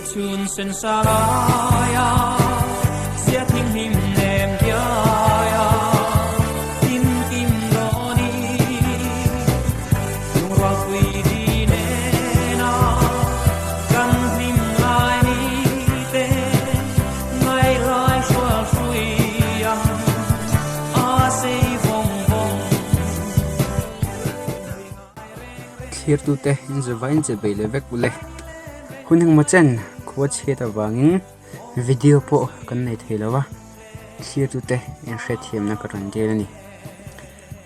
Chhun sen sa laia zia thinghlim nem diaia tin kim dawni lungrual pui di nena kan hlim lai ni te ngai lai hrual hrui ang a sei vawng vawng. Thlirtute inzavain che bei leh vek ule. Hun engmaw chen khua chhiat avangin video pawh kan nei thei lo a, thlirtute inhriatthiamna ka rawn dil a ni.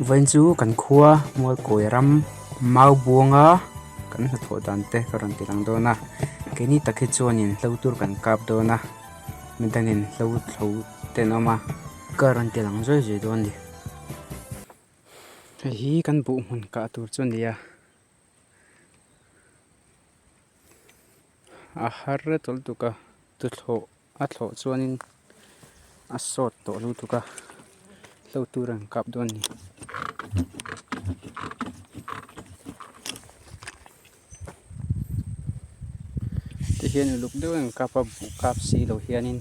Vawiin chu kan khua Mualkawi ram mau buanga kan hnathawh dan te ka rawn ti lang dawn a, keini tak hi chuanin hlo tur kan kap dawn a, midangin hlo thlo te an awm a, ka rawn ti lang zuai zuai dawn a ni. Hei hi kan buh hmun kah tur chu a ni a a har tawlh tuk a tuthlawh a thlawh chuanin a sawt tawh lutuk a hlo tur an kap dawn a ni. Tihian uluk deuh an kap a buh kap si lo hianin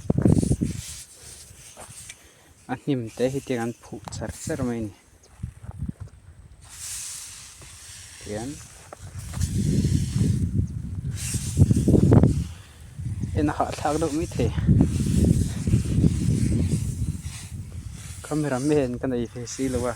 a hnim te hi tiang an phuh char char mai a ni tihian en a hahthlak deuh maithei camera man ka nei ve si lo a.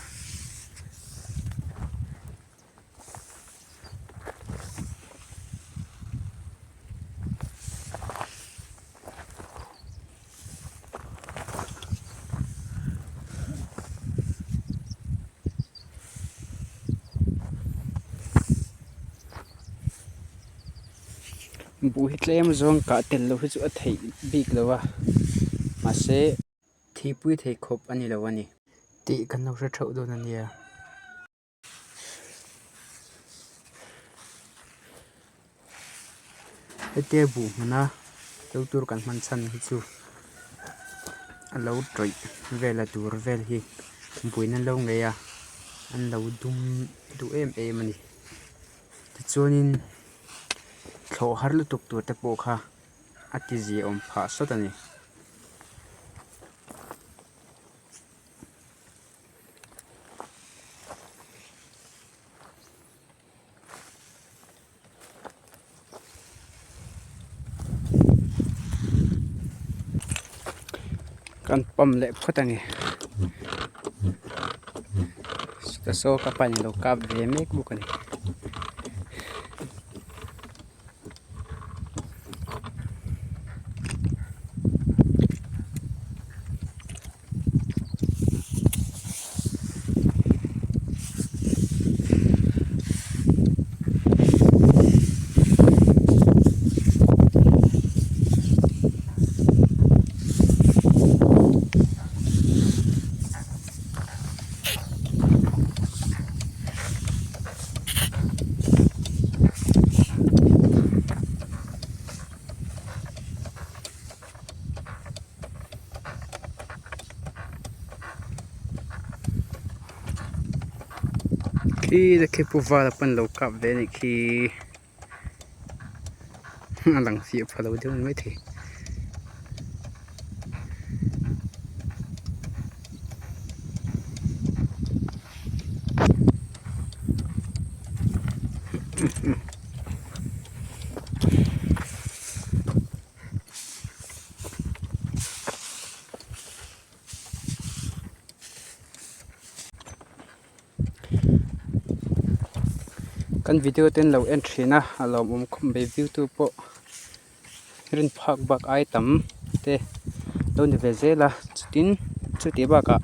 Buh hi tlem zawng kah tel loh hi chu a theih bik lo a mahse thihpui thei khawp a ni lo a ni tih kan lo hre theuh dawn a nia. Hetia buh hmuna lo tur kan hman chhan hi chu a lo tawih vel a tur vel hi buaina lo ngei a an lo dum duh em em a ni tichuanin thlawh har lutuk tur te pawh kha a ti ziaawm phah sawt a ni. Kan pump leh phawt a ni saw ka pain alo kap ve mek bawk a ni. Khi te khi pu vala pawn lo kap ve anih khi a lang fiah pha lo deuh a ni maithei. Kan video te an lo en thin a a lawmawm khawp mai view tu pawh rin phak bak ai tam te lo ni ve zel a chutin chutih bakah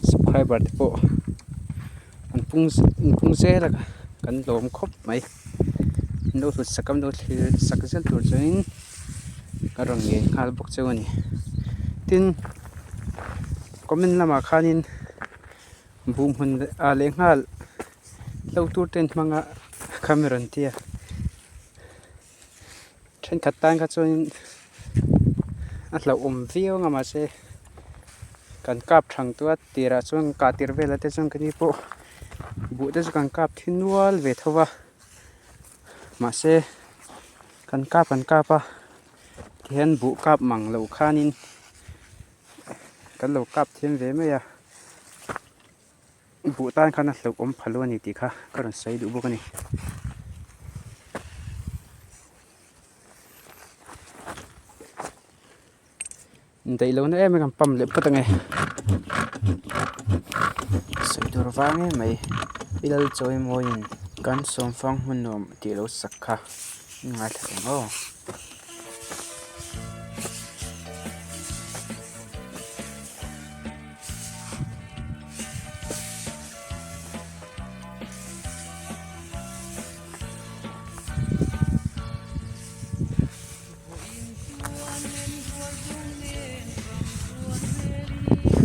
subscriber te pawh an pung an pung zel a kan lawm khawp mai. An lo hlut sak a an lo thlir sak zel tur chuanin ka rawn ngen nghal bawk cheu a ni. Tin comment lamah khanin buh hmun ah leh nghal hlo tur te an hmang a camera an tia thenkhat tan kha chuanin a hlauhawm viau ang a mahse kan kap thang tawh a tirah chuan kah tir velah te chuan keini pawh buh te chu kan kap thi nual ve tho va mahse kan kap kan kap a. Tihian buh kap mang loh khanin kan lo kap thiam ve mai a, buh tan khan a hlauhawm pha lo a ni tih kha ka rawn sawi duh bawk a ni. Indaih lohna em em kan pump leh phawt ange sawi tur vang em mai pi lal chawi mawiin kan sawmfang hmun nuam tih lo sak kha i ngaithla ang aw.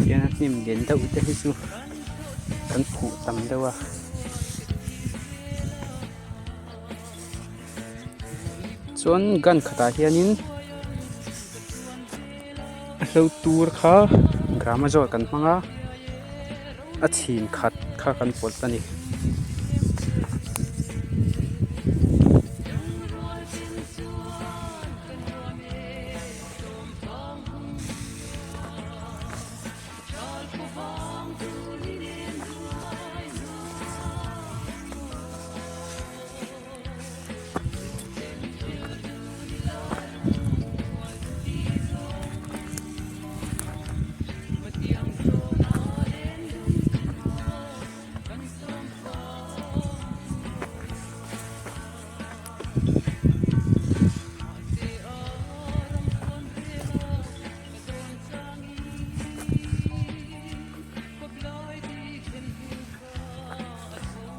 Hian a hnim lian deuh te hi chu kan phuh tam deuh a. Chuan gun khatah hianin a hlo tur kha gram a zawt kan hmang a a chhin khat kha kan pawlh a ni.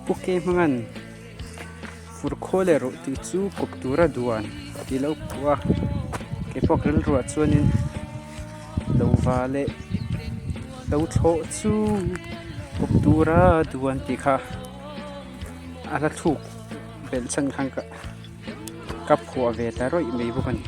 Pu K hmanga'n fur khaw leh rawh tih chu kawp tura duan tih lo phuh a keipawh ka rilruah chuanin lo va leh lo thlawh chu kawp tura duan tih kha a la thluk belh chhan khan ka ka phuah ve ta rawih mai bawk a ni.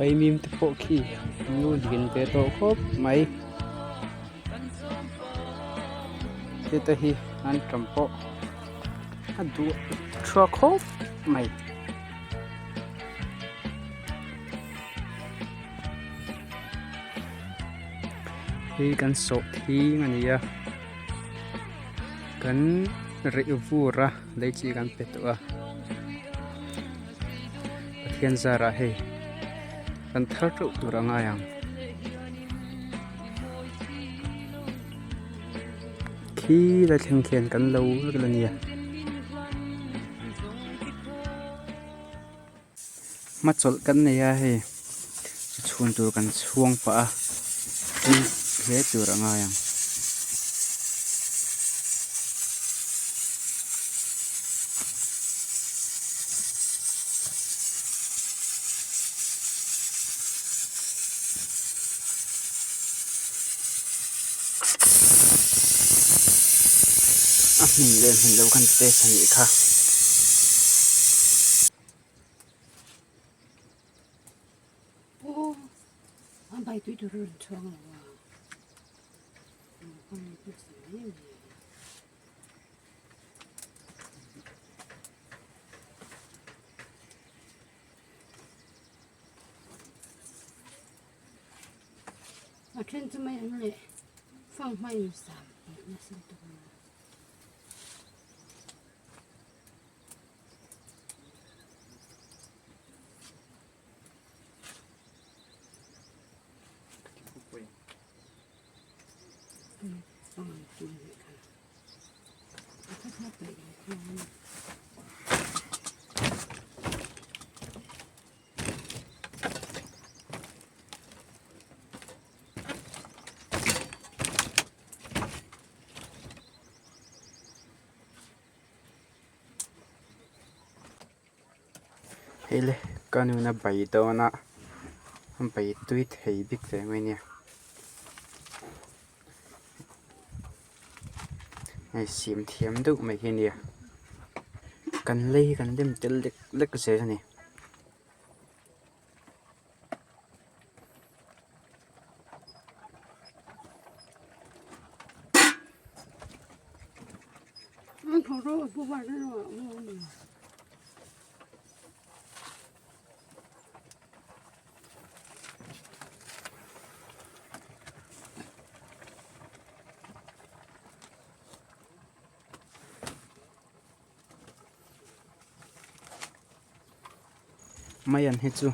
Vaimim te pawh khi an lo lian ve tawh khawp mai. Heta hi an tam pawh a duh tha khawp mai. Hei kan sawh thing a ni a kan reh vur a lei chi kan pe tawh a Pathian zarah hei kan thar teuh tur a ngai ang. Khi lai thleng khian kan lo vek la nia. Hmachawlh kan nei a hei chu chhun tur kan chhuang pah a tui hle tur a ngai ang. A hmin leh hmin loh khan test a nih kha. A then chu mai an leh fanghma in sam tih nasa lutuk a ni. Hei le ka nuna bai dawn a bai tui thei bik ve mai nia hei siam thiam deuh mai hi a nia. Kan lei hi kan lem tel lek lek zel a ni. Maian hi chu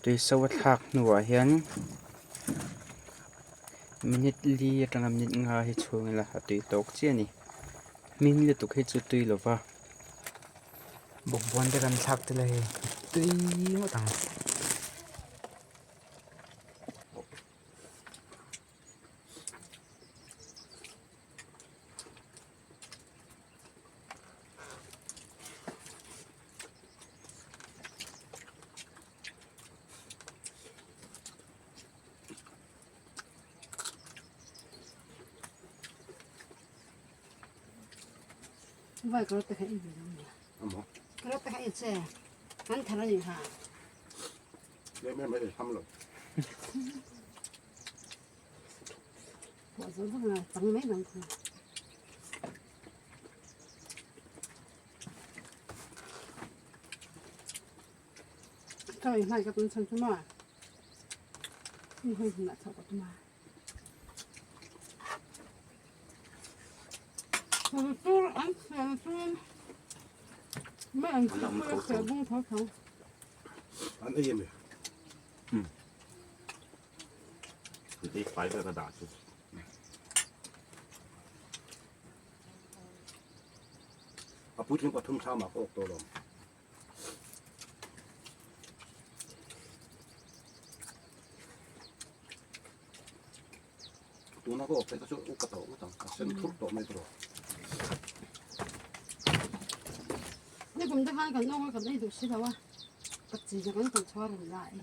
tui so a thlak hnuah hian minute li atanga minute nga hi chhung ila a tui tawk chiah a ni hming lutuk hi chu tui lova bawkbawn te kan thlak te lah hi tui ngawt ang. Vai ka te khai Ka te khai che. An thar ani ha. Le me me tham lo. An ei em Ei fai ber a dah chu. A puitling pathum thlam ah ka awk tawh lo. Tuna ka awk phei kha chu upa tawh ngawt ang. A sen thur tawh mai tawh. Ni kum te khan kan awk a kan ei duh si lo a. Ka chi kan kan chhuar run lai.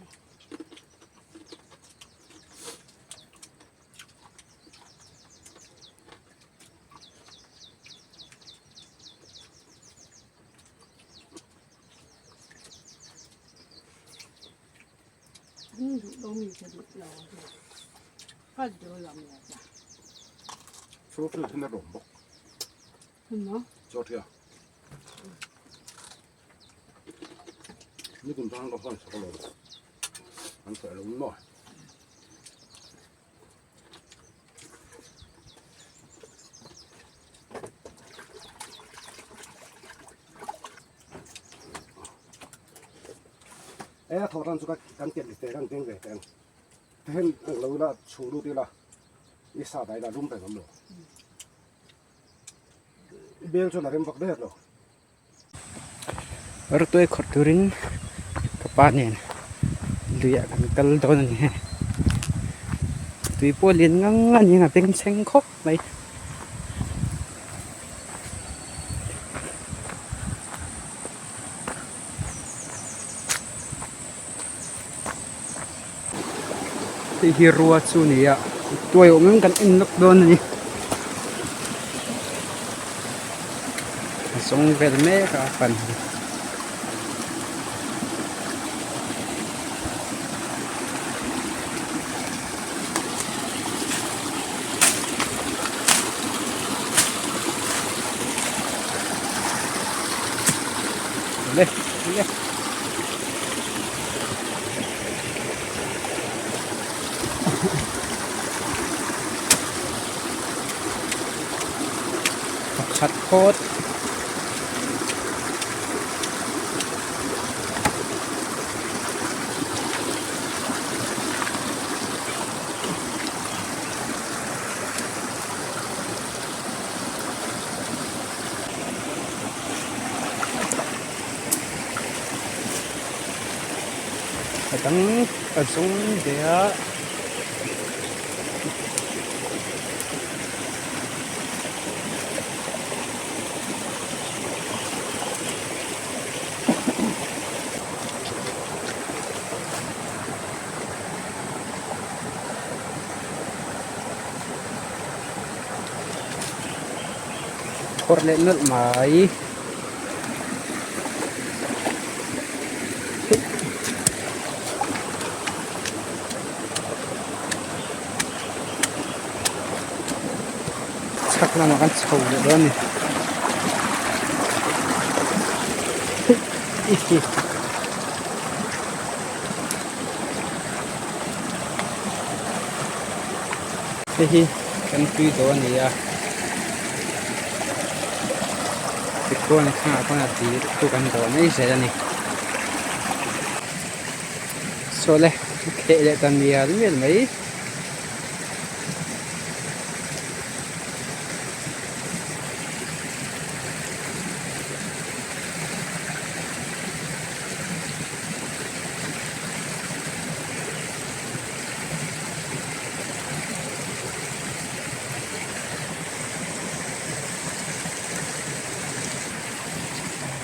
Chaw thil a rawm bawk. Chaw thia. Ni kum tang ka hawn sak alawm. An sawi lo maw. E a thawh tan chu kan ken te kan keng ve teng. Then lo la chhu lut ila i sa dai la lum reng awm lo. Bel chuan a rem vak ber lo. Rawtuai khawrh turin ka pa nen luiah kan kal dawn a ni hei tui pawh lian ngang a ni a bengchheng khawp mai. Hei hi rua chu a ni a tuai awm em kan en lawk dawn a ni a zawng vel mek a pan hi. Le le. Pakhat phawt. A dang a zawng ve a. Phawrh leh nawlh mai. Lamah kan chho leh dawn a ni. Hei hi kan tui dawn a ni a tikhuan a thlangah khuan a dil chu kan dawh mai zel a ni saw le a kheh leh ta mial mial mai.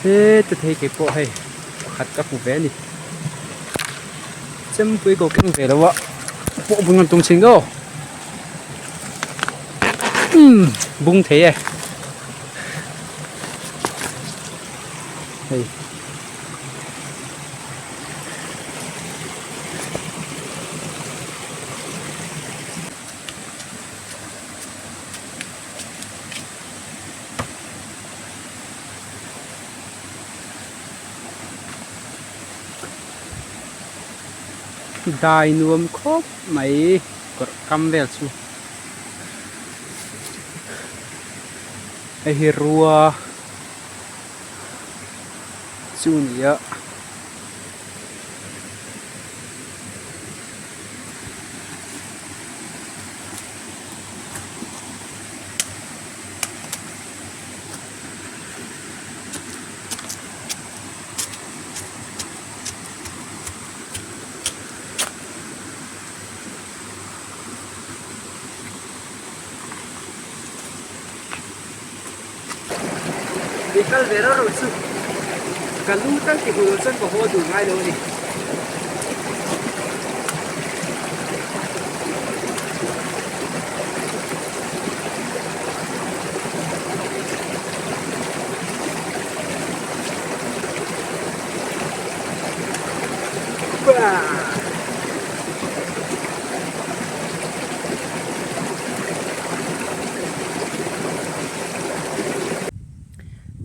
Heta thei ke pawh hei pakhat ka hmu ve a ni chempui ko keng ve lo a pawh bung an tum chhin aw umm bung thei e hei. Dai nuam khawp mai kawrh kam vel chu hei hi rua. Chu ni a. Mi kal ve rauh rauh chu ka lu tal ti hul chuan ka haw duh ngai lo a ni.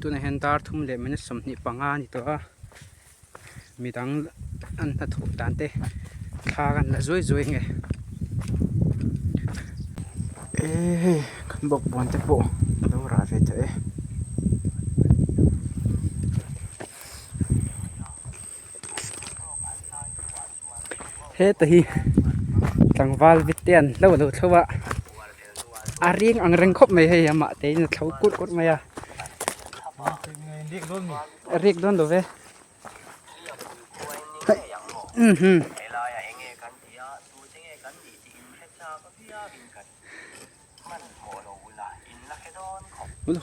Tunah hian dar thum leh minute 25 a ni tawh a midang an hnathawh dan te thla an la zuai zuai nge eh hei kan bawkbawn te pawh a lo rah ve tawh e. Heta hi tlangval vite an hlo lo thlo a a ring ang reng khawp mai hei amah te in a thlo kurh kurh mai a a riak dawn lo ve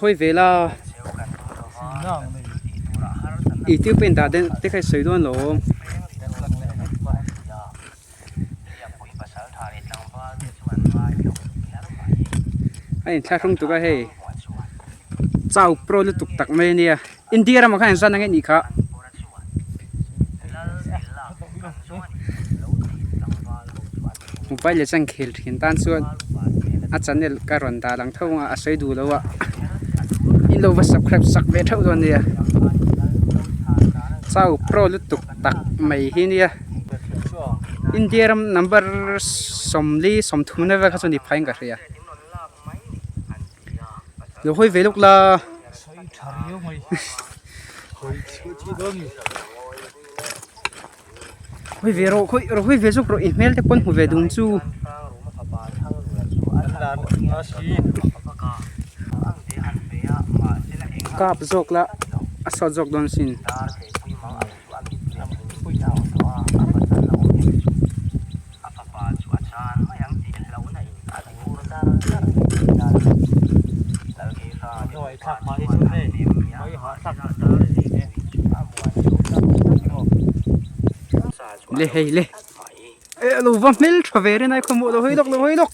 Hawi ve la i thil paint dah den te kha i sawi dawn lo a inthlahrung tuk a hei chau pro lutuk tak mai ania India ramah khan inzan ang e nih kha. Mobile leh chuan khel thin tan chuan a channel ka rawn dah lang tho ang a a sawi duh lo a in lo va subscribe sak ve theuh dawn nia chau pro lutuk tak mai hi nia India ram number 40 30 na vel kha chu ni phai in ka hria. Lo hawi ve lawk la. Hawi ve rawh khawi rawh hawi ve zawk rawh i hmel te pawn hmu ve dun chu. Kap zawk la a sawt zawk dawn sin. Le hei le eh a lo va hmel tha ve rin ai khaw maw lo hawi lawk lo hawi lawk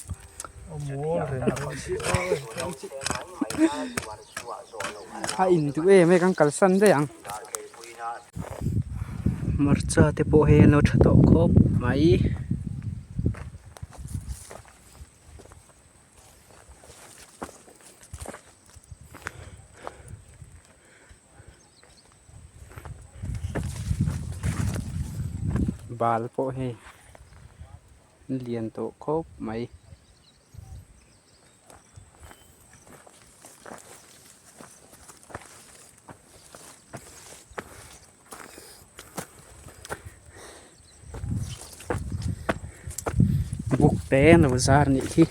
a in duh em e kan kalsan daih ang. Hmarcha te pawh hei an lo tha tawh khawp mai. Bal pawh hei an lian tawh khawp mai. Buk te an lo zar anih khi.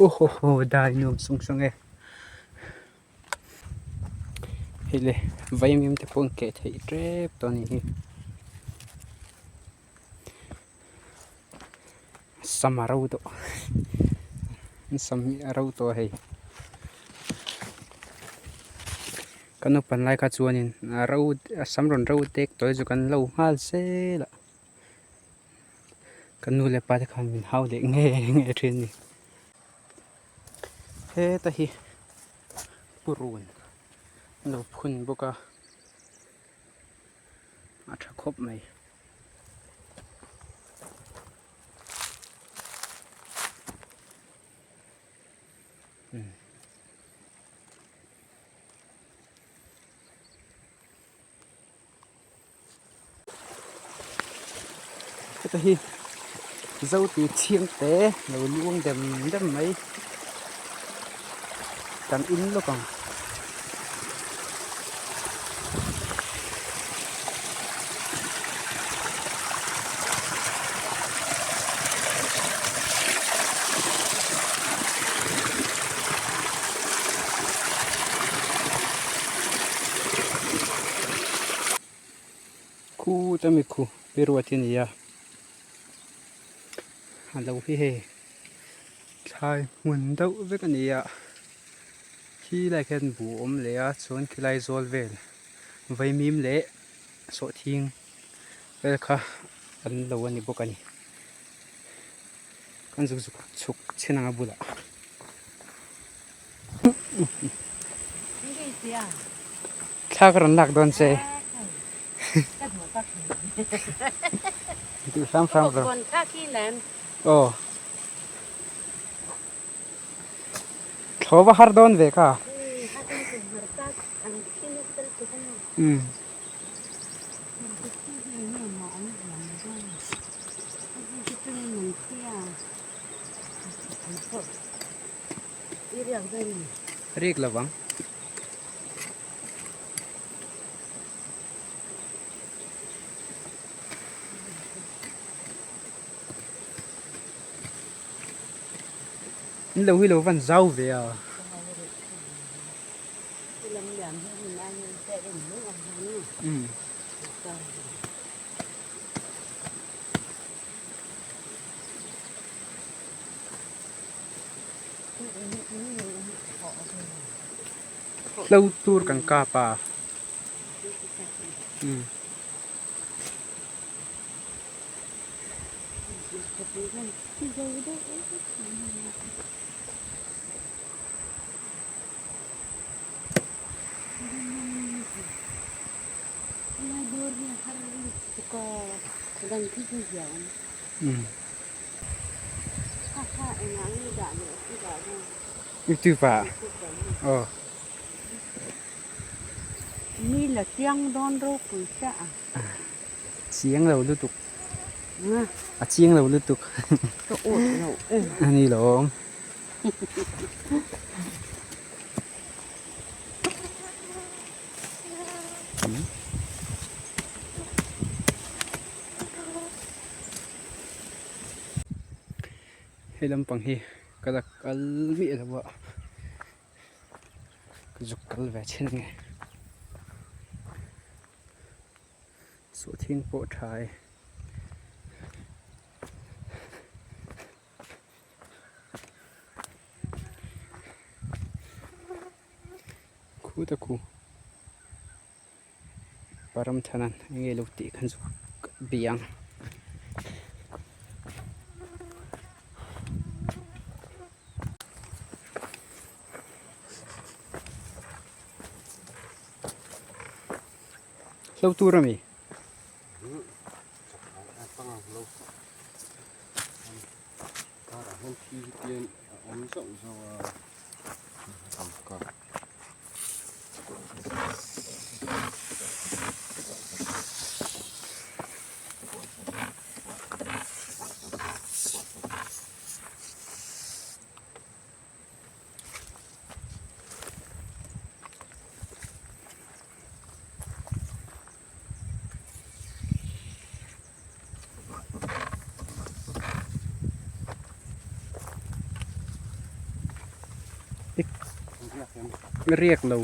Haw haw haw dai nuam sung sung e. Hei le vaimim te pawh an keh theih tep tawh a nih hi sam a ro tawh an sam hi a ro tawh a hei ka naupan lai kha chuanin a ro a sam rawn ro tek tawh hi chu kan lo nghal zel a ka nu leh pa te khan min hau leh nge nge thin a ni. Heta hi purun an lo phun bawk a a tha khawp mai. Heta hi zo tui chhiang te lo luang dem dem mai kan in lawk ang. Khu ta mi khu pi ruat hi a ni a a lo hi hei thlai hmun deuh vek a ni a khi lai khian buh a awm leh a chuan khilai zawl vel vaimim leh sawhthing vel kha an lo a ni bawk a ni kan zuk zuk chhuk chhin ang a bulah. Thla ka rawn lak dawn che. Duh hram hram rawh. Aw. Thlawh va har dawn ve kha. Umm. Rik lo vang. In lo hi lo van zau ve a. Umm. Hlo tur kan kap a umm. Umm. Youtube ah aw. Mi la chiang dawn ropui chiah a. Chiang lo lutuk. A chiang lo lutuk. Ka awt lo e. A ni lo. Hei lampang hi ka la kal miah lo a ka zuk kal ve chhin ange sawhthing pawh tha e. Khuta khu. Param thanan eng nge lo tih khan chu ka bih ang. Hlo tur ami? Riak lo.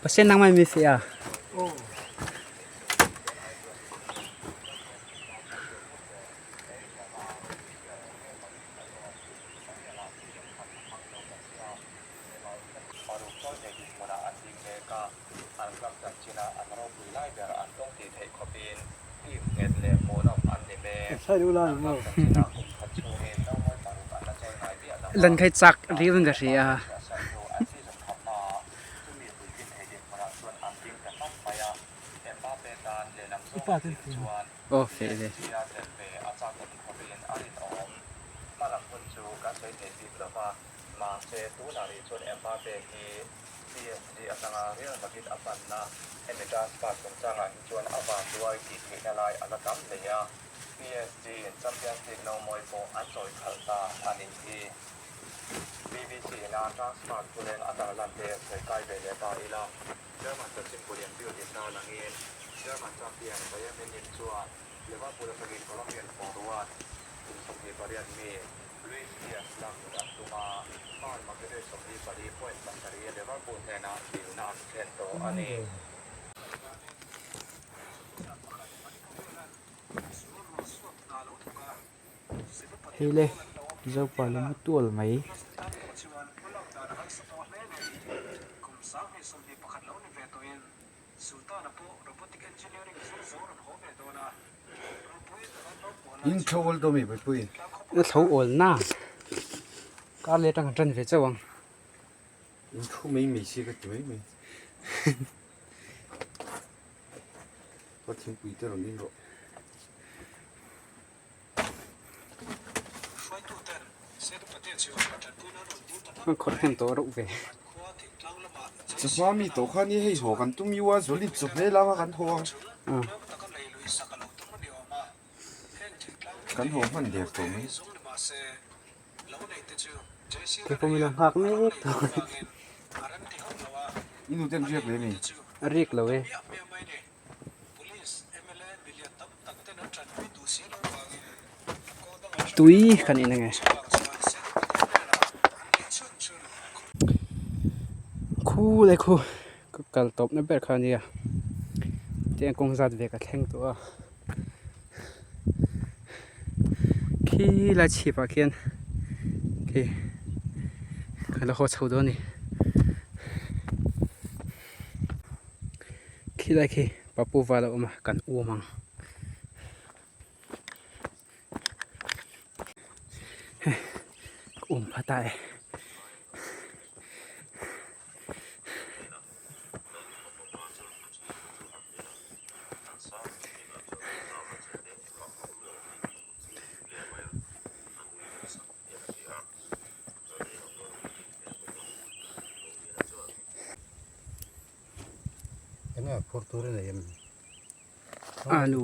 Pasien nang mai mi fi a. Lan khai chak riau in ka hria. Aw feh ve. PSG atanga Real Madrid a panna hemi transfer chungchangah hi chuan a vanduai tih theihna lai a la tam hle a, PSG in Champions League no mawi pawh an chawi khalh ta a nih hi. BBC ina transfer thuleng a tarlan te sawi kai ve leh ta ila, German chanchinbu lian Bild in tarlangin German champion Bayern Munich chuan Liverpool atangin Colombian forward kum 28 mi Luis Diaz lak mut an tum a, pound makdeuh 24.7 Liverpool hnenah dilna an thlen tawh a ni. Hei le Zopa lung tual mai. In thlo awl dawn mi Bawipuiin. A thlo awl na. Kar leh atang kan tan ve chauh ang. In thu mai mai si ka ti mai mai. Ka thingpui te rawn in rawh. An khawrh hnem tawh reuh ve. Chawhma mi tawh kha ni hei haw kan tum iu a zualin chawhmeh lama kan haw ang. Kan haw hman der tawh mai. Kei pawh min lo nghak mek tawh. I nu ten riak ve mi? A riak lo e. Tui kan in ange. Khu leh khu ka kal tawp na ber kha a nia tiang kawng zat ve ka thleng tawh a khi lai chhip ah khian khi ka la haw chho dawn a ni khilai khi Papu val a awm a kan um ang. Ka um pha ta e. Enge phur tur a nei em? Alu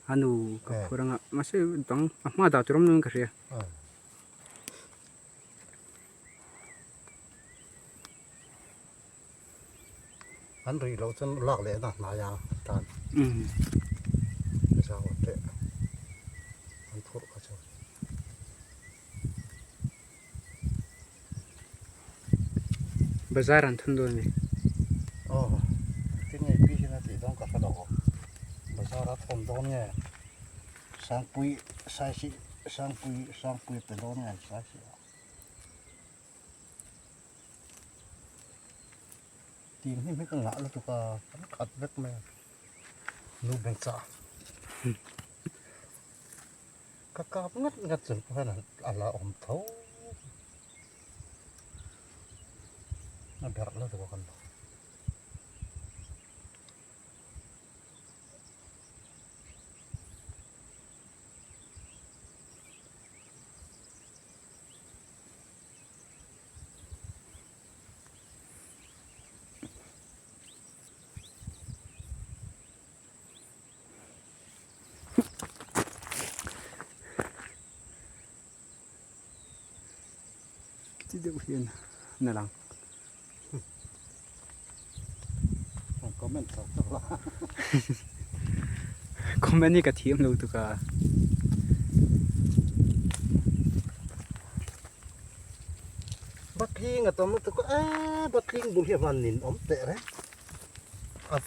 alu ka phur anga mahse dang a hma dah tur awm lo in ka hria. An rih loh chuan lak leh na hnai a tan. Zau te an phurh kha chu. Bazar an thun dawn a ni. Aw tinge pi hian a tih dawn ka hre lo. Bazar a thawm dawn nge Sangpui saisi Sangpui Sangpui pe dawn nge an sai si a. Tim hnim hi ka ngah lutuk a kan khat vek mai a nu beng chah ka kap ngat ngat chung pawh hian a la awm tho a berh lutuk a kan Ti deuh hian na lang. Comment chho chho la. Comment hi ka thiam lo tuk a. Batling a tam lutuk a e batling bul hi a van nin awm teh reng a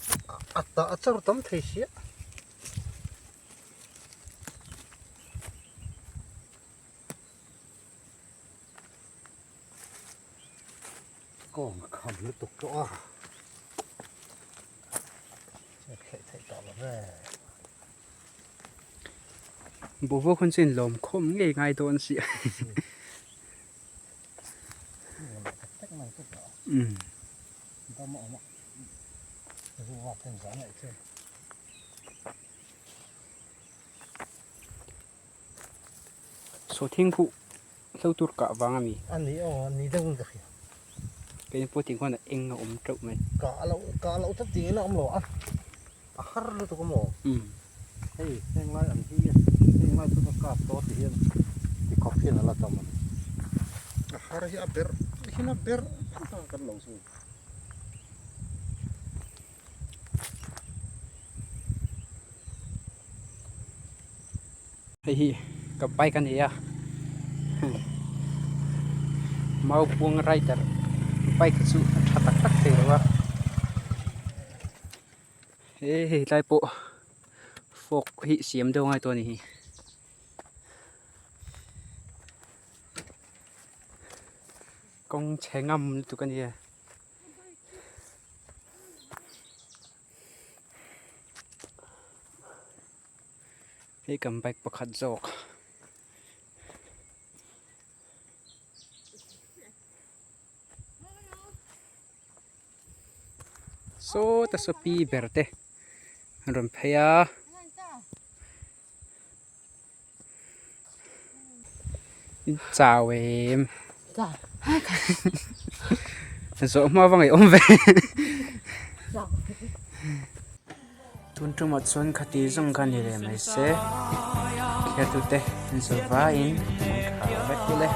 a tah a char tam thei sia. Kawng a kham lutuk tawh a chet theih theih tawh lo ve. Buhvo khawn chu inlawm khawm ngei ngai dawn si a. Saw thing khuh hlo tur kah vang a mi. A ni aw a ni deuh in ka hria. Keini pawh tih khuan a eng a awm teuh mai. Kah loh kah loh chu tiin a awm lo a a har lutuk a maw. Hei heng lai ang hi heng lai chu ka kap tawh ti hian ti khawp hian a la tam a ni. A har hi a berh hian a berh a kan lo zui. Hei hi ka bike a ni a mau puang rider bike hi chu a tha tak tak thei lo a he hei tlai pawh fork hi siam deuh a ngai tawh a ni hi. Kawng chhe ngam lutuk a ni e. Hei kan bike pakhat zawk. Sawta saw pi ber te an rawn phei a. Chau em. Zawh hma va ngaih awm ve. Tun tumah chuan khati zawng kha ni leh mai se. Khiatute an zawh vaiin an tha vek ule.